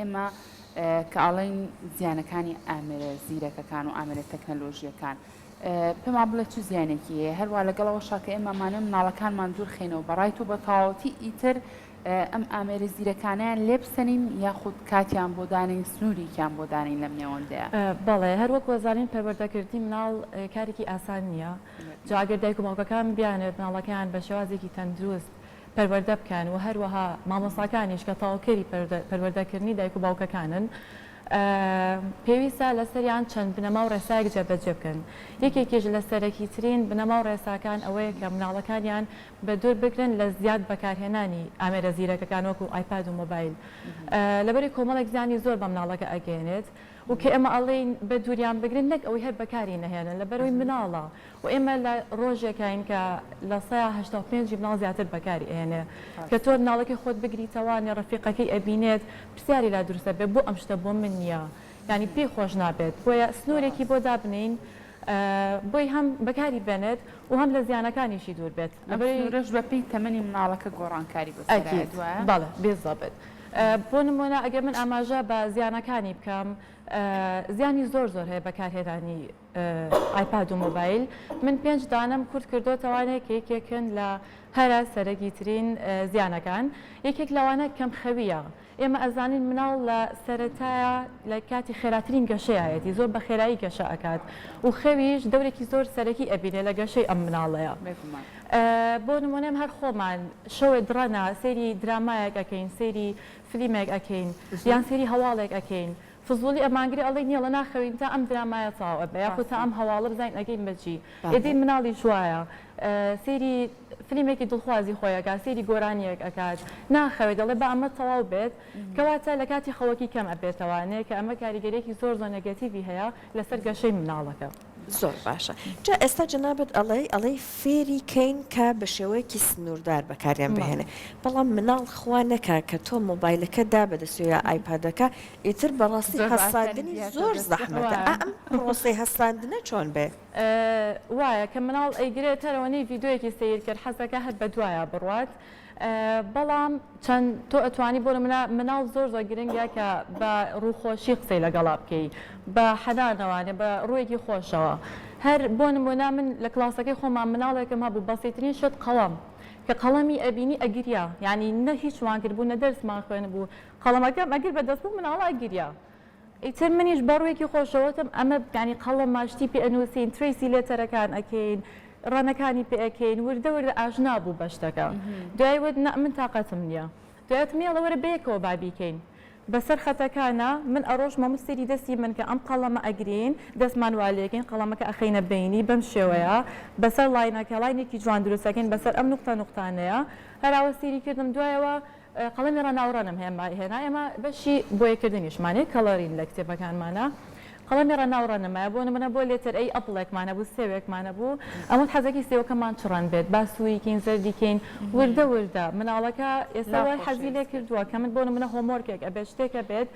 ئێمە کە ئەڵێین زیانەکانی ئامێرە زیرەکەکان و ئامێرە تەکنەلۆژییەکان پێمان بڵێ چ زیانێکی هەیە هەروە لەگەڵەوەشا کە ئێمە مانێ مناڵەکانمان دوورخەینەوە بەڕای تۆ بە تەواوەتی ئیتر ئەم ئامێرە زیرەکانەیان لێ بسەنین یاخود کاتیان بۆ دانێین سنوورێکیان بۆ دانێین لەم نێوەندەیا؟ بەڵێ هەر وەک وەزانین پەروەردەکردنی مناڵ کارێکی ئاسان نییە جا ئەگەر دایک و باوکەکان بیانەوێت مناڵەکەیان بە شێوازێکی تەندروست پەروەردە بکەن و هەروەها مامۆستاکانیش کە تەواوکەری پەروەردەکردنی دایک و باوکەکانن پێویستە لەسەریان چەند بنەما و ڕێسایەک جێبەجێ بکەن یەکێکیش لە سەرەکیترین بنەما و ڕێساکان ئەوەیە کە مناڵەکانیان بەدوور بگرن لە زیاد بەکارهێنانی ئامێرە زیرەکەکان وەکو ئایپاد و مۆبایل لەبەری کۆمەڵێک زیانی زۆر بە مناڵەکە ئەگەیەنێت و کە ئێمە ئەڵێین بە دووریان بگرن نەک ئەوەی هەر بەکاری نەهێنن لەبەرئەوەی مناڵە و ئێمە لە ڕۆژێکاین کە 85% ی مناڵ زیاتر بەکاری ئەهێنێ کە تۆ مناڵەکەی خۆت بگریتەوە نێ ڕەفیقەکەی ئەبینێت پرسیاری لا دروست ئەبێ بۆ ئەم شتە بۆ من نییە یانی پێی خۆش نابێت بۆیە سنوورێکی بۆ دابنێین بۆی هەم بەکاری بێنێت و هەم لە زیانەکانیشی دوور بێت. ئەم سنوورەش بە پێی تەمەنی مناڵەکە گۆڕانکاری بەسەرا ئەکید وایە؟ بەڵێ بیزەبت. بۆ نموونە ئەگەر من ئاماژە بە زیانەکانی بکەم زیانی زۆر زۆر هەیە بەکارهێنانی ئایپاد و مۆبایل من پێنج دانەم کورت کردۆتەوانێ کە یەکێکن لە هەرە سەرەکیترین زیانەکان یەکێک لەوانە کەمخەوییە ئێمە ئەزانین مناڵ لە سەرەتایا لە کاتی خێراترین گەشەیایەتی زۆر بە خێرایی گەشە ئەکات و خەویش دەورێکی زۆر سەرەکی ئەبینێ لە گەشەی ئەم مناڵەیا بێگومان. بۆ نمونەم هەر خۆمان شەوێ دڕەنا سەیری درامایەک ئەکەین سەیری فلیمێک ئەکەین یان سەیری هەواڵێک ئەکەین فزوڵی ئەمانگرێ ئەڵێی نیڵە ناخەوین تا ئەم درامایە تەواو ئەبێ یاخود تا ڕاستە. ئەم هەواڵە بزانین ئەگەین بە چی ئێدی بەڵێ. مناڵیش وایە سەیری فلیمێکی دڵخوازی خۆی ئەکات سەیری گۆرانیەک ئەکات ناخەوێت دەڵێ با ئەمە تەواو بێت کەواتە لە کاتی خەوەکی کەم ئەبێتەوانێ کە ئەمە کاریگەریەکی زۆر زۆر negative ی هەیە لەسەر گەشەی مناڵەکە. زۆر باشە جا ئێستا جەنابت ئەڵێی ئەڵێی فێری کەین کە بە شێوەیەکی سنووردار بەکاریان بهێنێ بەڵام مناڵ خوا نەکا کە تۆ مۆبایلەکە دا بەدەستیەوە یا ئایپادەکە ئیتر بەڕاستی زۆر بە ئاسانی هەستاندنی دیاتە زۆر دەستەوە. زەحمەتە ئا ئەم پڕۆسەی هەستاندنە چۆن بێ؟ وایە کە مناڵ ئەیگرێت هەر ئەوەنەی ڤیدۆیەکی سەیر کرد حەزەکا هەر بەدوایا بڕوات بەڵام چەند تۆ ئەتوانی بۆ نمونە مناڵ زۆر زۆر گرنگە کە بە ڕووخۆشی قسەی لەگەڵا بکەی بە حەنانەوانێ بە ڕوویەکی خۆشەوە هەر بۆ نمونە من لە کڵاسەکەی خۆمان مناڵێکم هەبوو بەسیترین شت قەڵەم کە قەڵەمی ئەبینی ئەگریا یانی نە هیچمان کردبوو نە دەرسمان خوێنبوو قەڵەمەکەم ئەگر بە دەست بوو مناڵە ئەگریا ئیتر منیش بە ڕوویەکی خۆشەوە وتم ئەمە یانی قەڵەمە شتی پێ ئەنووسین trace ی letter ەکان ئەکەین ڕەنەکانی پێ ئەکەین وردە وردە ئاشنا بوو بە شتەکە دوای وت نا من تاقەتم نییە دوای وتم یەڵە وەرە بەیەکەوە با بیکەین بەسەر خەتەکانا من ئەڕۆشمەوە من سەیری دەستی من کە ئەم قەڵەمە ئەگرین دەستمان وا لێکەین قەڵەمەکە ئەخەینە بەینی بەم شێوەیە بەسەر line ەکە line ێکی جوان دروست ئەکەین بەسەر ئەم نوقتە نوقتانەیە هەراوە سەیری کردم دوایەوە قەڵەمی ڕەناوڕەنم هێنا ئێمە بەشی بۆیەکردنیشمان هەیە coloring لە کتێبەکانمانە قەڵەمی ڕەناوڕەنم هەیە بۆ نمونە بۆ letter A apple ێکمان هەبوو سێوێکمان هەبوو ئەموت حەزەکی سێوەکەمان چ ڕەنگ بێت با سووری کەین زەردی کەین وردە وردە مناڵەکە ئێستا لا وای حەزی لێ خۆشەویست کردووە کە من بۆ نمونە homework ێک ئەبێت شتێک ئەبێت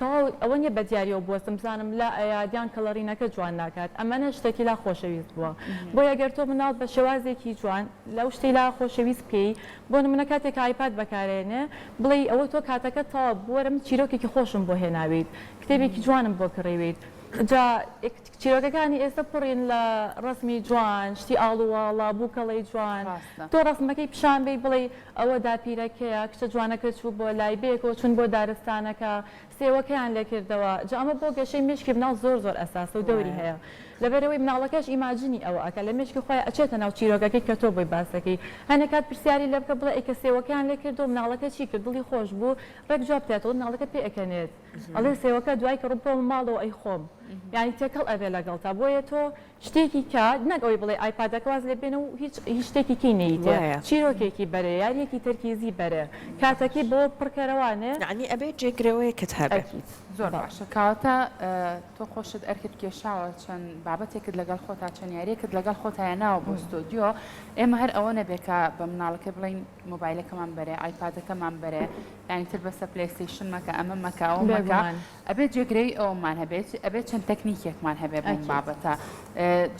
تەواو ئەوە نیە بە دیاریەوە بوەستم بزانم لا ئەیات یان coloring ەکە جوان ناکات ئەمەنە شتەکی لا خۆشەویست بوە بۆیە گەر تۆ مناڵ بە شێوازێکی جوان لەو شتەی لا خۆشەویست بکەی بۆ نمونە کاتێک کە ئایپاد بەکارێنێ بڵێی ئەوە تۆ کاتەکەت تەواو بوو وەرە من چیرۆکێکی خۆشم بۆ هێناویت کتێبێکی جوانم بۆ کڕیویت جا چیرۆکەکانی ئێستا پڕین لە ڕەسمی جوان شتی ئاڵوواڵە بووکەڵەی جوان ڕاستە. تۆ ڕەسمەکەی پیشان بەی بڵێی ئەوە داپیرەکەیە، کچە جوانەکە چوو بۆ لای، بەیەکەوە چوون بۆ دارستانەکە، سێوەکەیان لێ کردەوە، جا ئەمە بۆ گەشەی مێشکی مناڵ زۆر زۆر ئەساسە و دەوری وایە. هەیە، لەبەرئەوەی مناڵەکەش imagine ی ئەوە ئەکا، لە مێشکی خۆیا ئەچێتە ناو چیرۆکەکەی کە تۆ بۆی باس دەکەی، هەنێ کات پرسیاری لێ بکە بڵێ ئەی کە سێوەکەیان لێ کردەوە مناڵەکە چی کرد، دڵی خۆش بوو، ڕێک جواب دەداتەوە، مناڵەکە پێ ئەکەنێت، ئەڵێ سێوەکە دوای کە ڕۆ بڕۆمە ماڵەوە ئەیخۆم، یانی تێکەڵ ئەبێ لەگەڵتا، بۆیە تۆ شتێکی کە نەک ئەوەی بڵێی ئایپادەکە واز لێ بێنە و هیچ هیچ شتێکی کەی نەیتێ وایە. چیرۆکێکی بەرێ یاریەکی تەرکیزی بەرێ کاتەکەی بەوە پڕکەرەوانێ. یەعنی ئەبێ جێگرەوەیەکت هەبێ. ئەکید زۆر بەڵێ. باشە کەواتە تۆ خۆشت ئەرکت کێشاوە چەند بابەتێکت لەگەڵ خۆتا چەند یاریەکت لەگەڵ خۆتا هێناوە بۆ ستۆدیۆ ئێمە هەر ئەوە نەبێ کە بە مناڵەکەی بڵێین مۆبایلەکەمان بەرێ ئایپادەکەمان بەرێ یانی تر بەسە PlayStation مەکە ئەمە مەکە ئەوە مەکە بێگومان. ئەبێت جێگرەوی ئەوەمان هەبێت ئەبێت چەند. چەند تەکنیکێکمان هەبێ بۆم بابەتە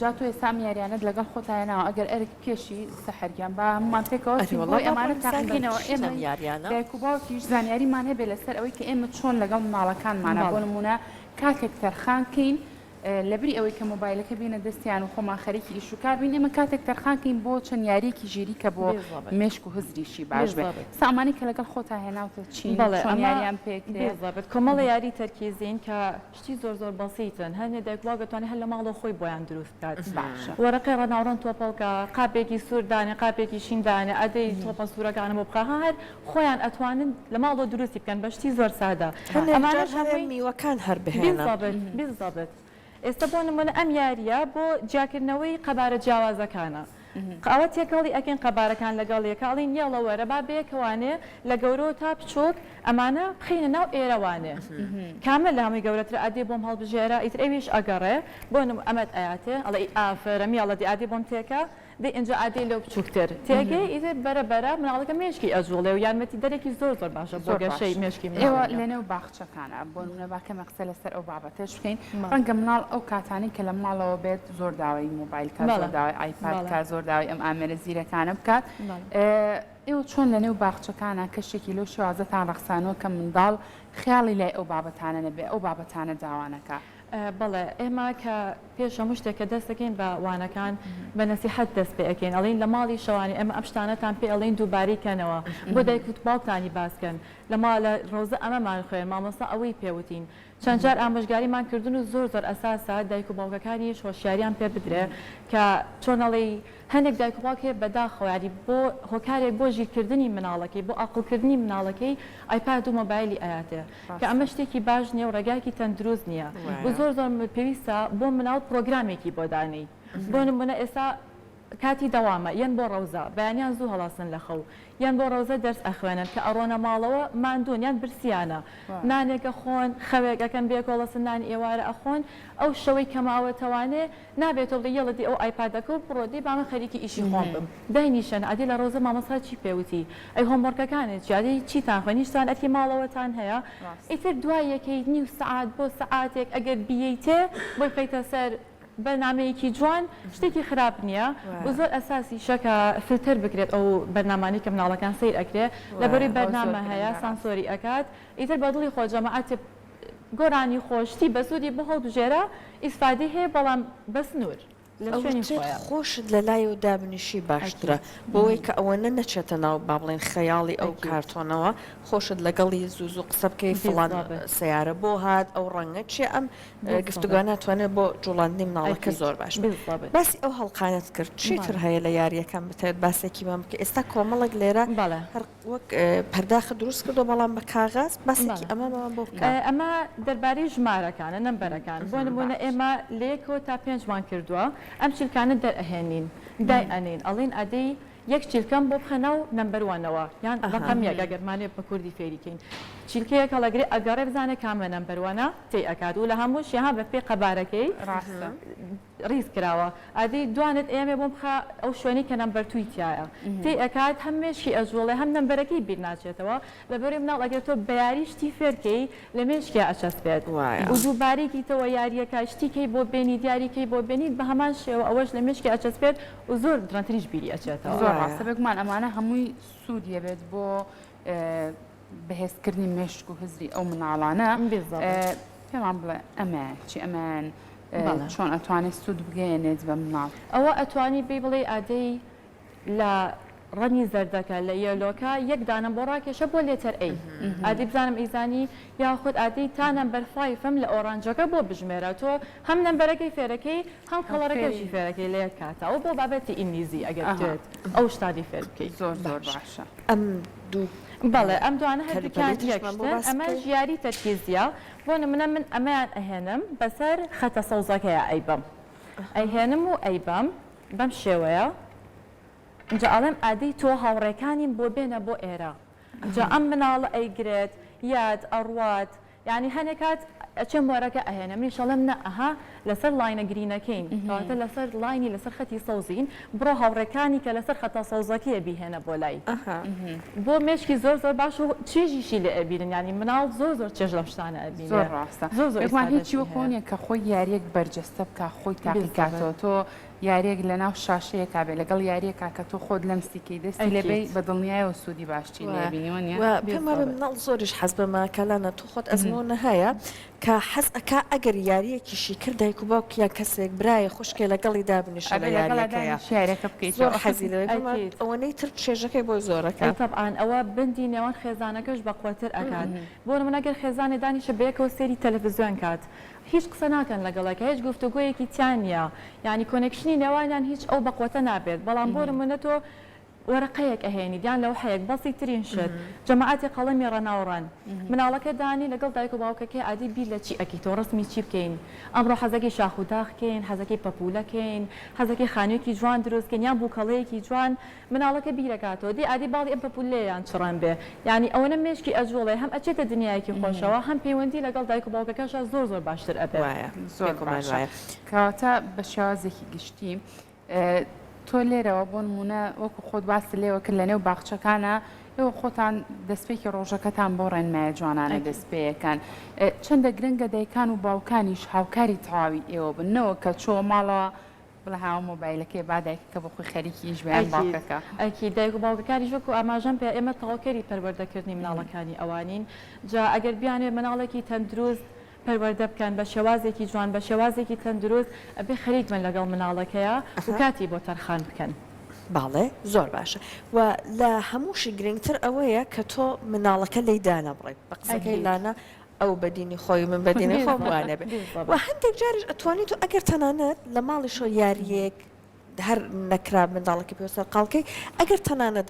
جا تۆ ئێستا ئەم یاریانەت لەگەڵ خۆتا هێناوە ئەگەر ئەرک بکێشی سەحەر گیان با هەموومان پێکەوە بچین بۆی ئەمانە تاقیکەینەوە ئێمە دایک و باوکیش زانیاریمان هەبێ لەسەر ئەوەی کە ئێمە چۆن لەگەڵ مناڵەکانمانە بۆ نمونە کاتێک تەرخان کەین لەبری ئەوەی کە مۆبایلەکە بێنە دەستیان و خۆمان خەریکی ئیش و کار بین ئێمە کاتێک تەرخان کەین بۆ چەند یاریەکی ژیری کە بۆ مێشک و هزریشی باش بێ سا ئەمانەی کە لەگەڵ خۆتا هێناوتە چین چۆن یاریان پێکرێ؟ بالضبط کۆمەڵە یاری تەرکیزین کە شتی زۆر زۆر بەسیتن هەنێ دایک و باوک ئەتوانێ هەر لە ماڵەوە خۆی بۆیان دروست بکات باشە. وەرەقەی ڕەناوڕەن تۆپەڵکە قاپێکی سوور دانێ قاپێکی شین دانێ ئەدەی تۆپە سوورەکانم بۆ بخە ها هەر خۆیان ئەتوانن لە ماڵەوە دروستی بکەن بە شتی زۆر سادە هەنێک جار ئەمانەش هەیە هەمووی میوەکان هەر بهێنە. بالضبط بالضبط ئێستا بۆ نمونە ئەم یاریە بۆ جیاکردنەوەی قەبارە جیاوازەکانە ئەوە تێکەڵی ئەکەین قەبارەکان لەگەڵ یەکا ئەڵێین یەڵە وەرە با بەیەکەوانێ لە گەورەوە تا بچوک ئەمانە بخەینە ناو ئێرەوانێ کامە لە هەمووی گەورەترە ئەدێ بۆم هەڵبژێرە ئیتر ئەویش ئەگەڕێ بۆ نمو ئەمەت ئەیاتێ ئەڵێ ئی ئافەرم یەڵە دی ئادێ بۆم تێکە دەی ئینجا ئادەی لەو بچوکتر تێگەی ئیتر بەرە بەرە مناڵەکە مێشکی ئەجوڵێ و یارمەتی دەرێکی زۆر زۆر باشە بۆ زۆر گەشەی باشە مێشکی ئێوە مناڵەکە. لەنێو باخچەکانا بۆ نمونە با کەمێک قسە لەسەر ئەو بابەتەش بکەین ڕەنگە مناڵ ئەو کاتانەی کە لە ماڵەوە بێت زۆر داوای مۆبایل کا زۆر بەڵێ داوای ئایپاد بەڵێ کا زۆر داوای ئەم ئامێرە زیرەکانە بکات بەڵێ. ئێوە چۆن لەنێو باخچەکانا کەشێکی لەو شێوازەتان ڕەخسانووە کە منداڵ خەیاڵی لای ئەو بابەتانە نەبێ ئەو بابەتانە داوا نەکا؟ بەڵێ ئێمە کە پێش هەموو شتێک کە دەست دەکەین بە وانەکان بە نەسیحەت دەست پێ ئەکەین ئەڵێین لە ماڵی شەوانی ئێمە ئەم شتانەتان پێ ئەڵێین دووبارەی کەنەوە بۆ دایک و باوکتانی باس کەن لە ماڵ لە ڕەوزە ئەمەمان خوێن مامۆستا ئەوەی پێ وتین چەند جار ئامۆژگاریمان کردن و زۆر زۆر ئەساسە دایک و باوکەکانیش هۆشیاریان پێ بدرێ کە چۆن ئەڵێی هەندێک دایک و باوک هەیە بەداخەوە یانی بۆ هۆکارێک بۆ ژیرکردنی مناڵەکەی بۆ ئاقڵکردنی مناڵەکەی ئایپاد و مۆبایلی ئەیاتێ کە ئەمە شتێکی باش نیە و ڕێگایەکی تەندروست نیە و زۆر زۆر پێویستە بۆ مناڵ پڕۆگرامێکی بۆ دانێی بۆ نمونە ئێستا کاتی دەوامە یەن بۆ ڕەوزە بەیانیان زوو هەڵاسن لە خەو یان بۆ ڕەوزە دەرس ئەخوێنن کە ئەڕۆنە ماڵەوە ماندوون یان برسیانە نانێک ئەخۆن خەوێک ئەکەن بێکۆڵەسن نانی ئێوارە ئەخۆن ئەو شەوەی کە ماوەتەوانێ نابێ تۆ بڵێی یەڵە دی ئەو ئایپادەکە و بڕۆ دەی با من خەریکی ئیشی خۆم بم داینیشە ئەدی لە ڕەوزە مامۆستا چی پێ وتی ئەی homework ەکانت چیە ئەدی چیتان خوێند هیچتان ئەرکی ماڵەوەتان هەیە ئیتر دوای یەکەی نیو سەعات بۆ سەعاتێک ئەگەر بیەیتێ بۆی بخەیتە سەر بەرنامەیەکی جوان شتێکی خراپ نییە و زۆر ئەساسیشە کە فلتەر بکرێت ئەو بەرنامانەی کە مناڵەکان سەیر ئەکرێ لەبەروی بەرنامە هەیە سانسۆری ئەکات ئیتر بە دڵی خۆ جەماعەت گۆرانی خۆش شتی بەسوودی بۆ هەڵبژێرە ئیسفادەی هەیە بەڵام بە سنوور لە شوێنی ئەوتر خۆیا. خۆشت لەلایەوە دابنیشی باشترە ئەکید. بۆوەی کە ئەوەنە نەچێتە ناو با بڵێین خەیاڵی ئەو ئەکید. کارتۆنەوە خۆشت لەگەڵی زوو زوو قسە بکەی فڵان بالضبط. سەیارە بۆ هات ئەو ڕەنگە چیە ئەم بالضبط. گفتوگۆانە ئەتوانێت بۆ جوڵاندنی مناڵەکە ئەکید. زۆر باش بێت. بالضبط. باسی ئەو هەڵقانەت کرد چیتر بەڵێ. هەیە لە یاریەکان بتەوێت باسێکیمان بکەی ئێستا کۆمەڵێک لێرە بەڵێ. هەر وەک پەرداخت دروست کردوە بەڵام بە کاغەز باسێکی ئەمەمان بۆ بکە. ئەمە دەربارەی ژمارەکانە number ەکان بۆ نمونە ئێمە لە یەکەوە تا پێنجمان کردووە ئەم چیلکانە دەرئەهێنین دای ئەنێین ئەڵێین ئەدەی یەک چیلکەم بۆ بخە ناو number one ەوە یان ڕەقەم یەک ئەگەر مانێ بە کوردی فێری کەین چیلکەیەک هەڵەگرێ ئەگەڕێ بزانێ کامە number one ە تێی ئەکات و لە هەمووشی ها بە پێی قەبارەکەی ڕاستە. ڕیز کراوە ئەدی دوانت ئێمێ بۆم بخە ئەو شوێنەی کە number two ی تیایە تێی ئەکات هەم مێشکی ئەجوڵێ هەم number ەکەی بیر ناچێتەوە لەبەرەی مناڵ ئەگەر تۆ بەیاری شتی فێرکەی لە مێشکیا ئەچەسپێت وایە. و دووبارەی کەیتەوە یاریەکە شتی کەی بۆ بێنی دیاری کەی بۆ بێنیت بە هەمان شێوە ئەوەش لە مێشکی ئەچەسپێت و زۆر درەنتریش بیری ئەچێتەوە. زۆر وایە. ڕاستە بێگومان ئەمانە هەمووی سوودی ئەبێت بۆ بەهێزکردنی مێشک و هزری ئەو مناڵانە بالضبط. پێمان بڵێ ئەمەیان چی ئەمەیان بەڵێ. چۆن ئەتوانێت سوود بگەیەنێت بە مناڵ؟ ئەوە ئەتوانی پێی بڵێی ئادەی لە ڕەنگی زەردەکە لە yellow کە یەک دانەم بۆ ڕاکێشە بۆ letter A ئادەی بزانم ئەیزانی یاخود ئادەی تا number five م لە orange ەکە بۆ بژمێرە تۆ هەم number ەکەی فێرەکەی هەم color ەکەشی فێرەکەی لە یەک کاتا ئەوە بۆ بابەتی ئینگلیزی ئەگەر بتەوێت ئەو شتانەی فێر بکەی. زۆر زۆر باشە. ئەم دوو بەڵێ ئەم دوانە هەردووکیان کەلوپەلەی یەک تریشمان بۆ شتن باس ئەمەش بکەی. یاری تەرکیزیە بۆ نمونە من ئەمەیان ئەهێنم بەسەر خەتە سەوزەکەیا ئەیبەم ئەیهێنم و ئەیبەم بەم شێوەیە ئینجا ئەڵێم ئادەی تۆ هاوڕێکانیم بۆ بێنە بۆ ئێرە جا ئەم مناڵە ئەیگرێت یاد ئەڕوات. یانی هەنێ کات ئەچێ مۆرەکە ئەهێنێ منیش ئەڵێم نا ئەها لەسەر line ە green ەکەین کەواتە لەسەر line ی لەسەر خەتی سەوزین بڕۆ هاوڕێکانی کە لەسەر خەتە سەوزەکەیە بیهێنە بۆ لای بۆ مێشکی زۆر زۆر باش و چێژیشی لێ ئەبینن یانی مناڵ زۆر زۆر چێژ لەم شتانە ئەبینێ زۆر ڕاستە زۆر زۆر بێگومان هیچی ئیسفادەشی وەکۆ هەیە نیە کە خۆی یاریەک بەرجەستە بکا خۆی تاقی بالضبط کاتەوە تۆ یاریەک لەناو شاشەیەکا بێ لەگەڵ یاریەکا کە تۆ خۆت لەمسی کەی دەستی لێ بەی ئەکید. بە دڵنیایەوە سوودی باشتری لێ وایە ئەبینی وەنیە؟ و پێم وابێ بالضبط. مناڵ زۆریش حەز بەمە کە لانە تۆ خۆت ئەزموونە هەیە کە حەز ئەکا ئەگەر یاریەکیشی کرد دایک و باوک یان کەسێک برایە خوشکێ لەگەڵی دابنیشێ لە ئەبێ لەگەڵا یاریەکەیا دانیشی یاریەکە زۆر بکەیتەوە. حەزی لەوەیە پێم وابێ ئەکید. ئەوەنەی تر چێژەکەی بۆ زۆرەکا. ئەی تەبعەن ئەوە بەندی نێوان خێزانەکەش بەقوەتر ئەکات بۆ نمونە گەر خێزانێ دانیشێ بەیەکەوە سەیری تەلەفزیۆن کات هیچ قسە ناکەن لەگەڵ یەکا هیچ گفتوگۆیەکی تیا نیە یانی connection ی نێوانیان هیچ ئەو بەقوەتە نابێت بەڵام بۆ نمونە تۆ وەرەقەیەک ئەهێنیت یان لەوحەیەک بەسیترین شت جەماعەتی قەڵەمی ڕەناو ڕەن مناڵەکە دانی لەگەڵ دایک و باوکەکەی ئادی بیر لە چی ئەکەیتەوە ڕەسمی چی بکەین ئەمڕۆ حەزەکەی شاخ و داخ کەین حەزەکەی پەپولە کەین حەزەکەی خانوویەکی جوان دروست کەین یان بوکەڵەیەکی جوان مناڵەکە بیرەکاتەوە دەی ئادی باڵی ئەم پەپولەیە یان چ ڕەن بێ یانی ئەوەنە مێشکی ئەجوڵێ هەم ئەچێتە دنیایەکی خۆشەوە هەم پەیوەندی لەگەڵ دایک و باوکەکەشا زۆر زۆر باشتر ئەبێ. وایە زۆر بێگومان باشە وایە. کەواتە بە شێوازێکی گشتی تۆ لێرەوە بۆ نموونە وەکو خۆت باست لێوە کرد لەنێو باخچەکانە ئێوە خۆتان دەستپێکی ڕۆژەکەتان بۆ ڕێنمایە جوانانە ئەکید. دەست پێیەکەن چەندە گرنگە دایکان و باوکانیش هاوکاری تەواوی ئێوە بن نەوەک کە چۆوە ماڵەوە بڵێ هاوە مۆبایلەکەی با دایکەکە بۆ خۆی خەریکی ئیش بێ یان ئەکید باوکەکە. ئەکید دایک و باوکەکانیش وەکو ئاماژەم پێ ئێمە تەواوکەری پەروەردەکردنی مناڵەکانی ئەوانین جا ئەگەر بیانەوێ مناڵێکی تەندروست پەروەردە بکەن بە شێوازێکی جوان بە شێوازێکی تەندروست ئەبێ خەریک بن لەگەڵ مناڵەکەیا و کاتی بۆ تەرخان بکەن. بەڵێ زۆر باشە و لە هەمووشی گرنگتر ئەوەیە کە تۆ مناڵەکە لێی دانەبڕیت بە قسەکەی ئەکید. لانە ئەو بە دینی خۆی و من بە دینی خۆم وا نەبێ و هەندێک جاریش ئەتوانی تۆ ئەگەر تەنانەت لە ماڵیشەوە یارییەک هەر نەکرا منداڵەکە پێوە سەرقاڵ کەی ئەگەر تەنانەت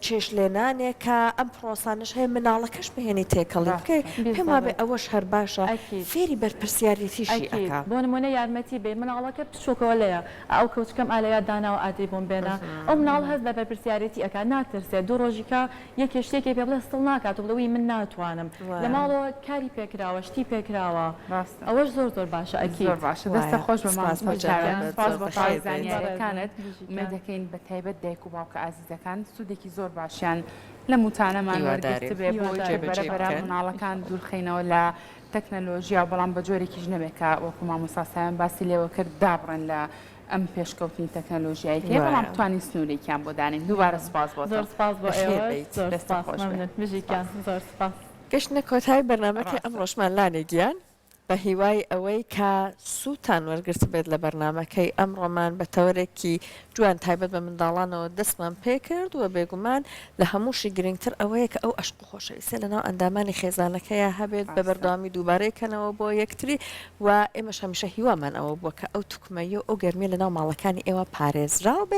چێش لێنانێکە ئەم پرۆسانەش هەیە مناڵەکەش بهێنی تێکەڵی بکەی پێم وابێ ئەوەش هەر باشە فێری بەرپرسیارێتیشی ئەکا. بۆ نمونە یارمەتی بەی مناڵەکە بچوکەوە لەیە ئەو کەوچکەم ئا لەویا داناوە ئادەی بۆم بێنە ئەو مناڵ هەست بە بەرپرسیارێتی ئەکا ناترسێ دوو ڕۆژیکە یەکێ شتێکی پێ بڵێ سڵ ناکات و بڵێ وی من ناتوانم لە ماڵەوە کاری پێکراوە شتی پێکراوە ڕاستە ئەوەش زۆر زۆر باشە ئەکید. زۆر باشە دەستت وایە خۆش بێ سپاس مامۆستا بۆ چاوێن جەنابت سپاس زۆر بۆ تەواوی بەخێر بێیت. زانیاریەکانت بژی ئومێد گیان. دەکەین بە تایبەت دایک و باوکە ئازیزەکان سوودێکی زۆر باشیان لەم وتانەمان هیوادارین وەرگرتبێ بۆ ئەوەی کە هیوادارین بەرە جێبەجێی بەرە بکەن. مناڵەکان ئیشەڵا. دوورخەینەوە لە تەکنەلۆژیا بەڵام بە جۆرێکیش نەبێت کە وەکو مامۆستا سایان باسی لێوە کرد دابڕێن لە ئەم پێشکەوتنی تەکنەلۆژیای هەیە بەڵام وایە. بتوانین سنوورێکیان بۆ دانێین دووبارە سوپاس بۆ تۆ. زۆر سپاس بۆ بەخێر ئێوەش بێیت. زۆر دەستت سپاس خۆش بێ. مەمنون بژی گیان سپاس. زۆر سپاس. گەشتنە کۆتای بەرنامەکەی ڕاستە. ئەمڕۆشمان لانێ گیان بە هیوای ئەوەی کە سوودتان وەرگرتبێت لە بەرنامەکەی ئەمڕۆمان بە تەوەرێکی جوان تایبەت بە منداڵانەوە دەستمان پێکرد و بێگومان لە هەمووشی گرنگتر ئەوەیە کە ئەو ئەشق و خۆشەویستیە لەناو ئەندامانی خێزانەکەیا هەبێت بە ڕاستە. بەردەوامی دووبارەی کەنەوە بۆ یەکتری و ئێمەش هەمیشە هیوامان ئەوە بووە کە ئەو توکمەیی و ئەو گەرمیە لەناو ماڵەکانی ئێوە پارێزراو بێ.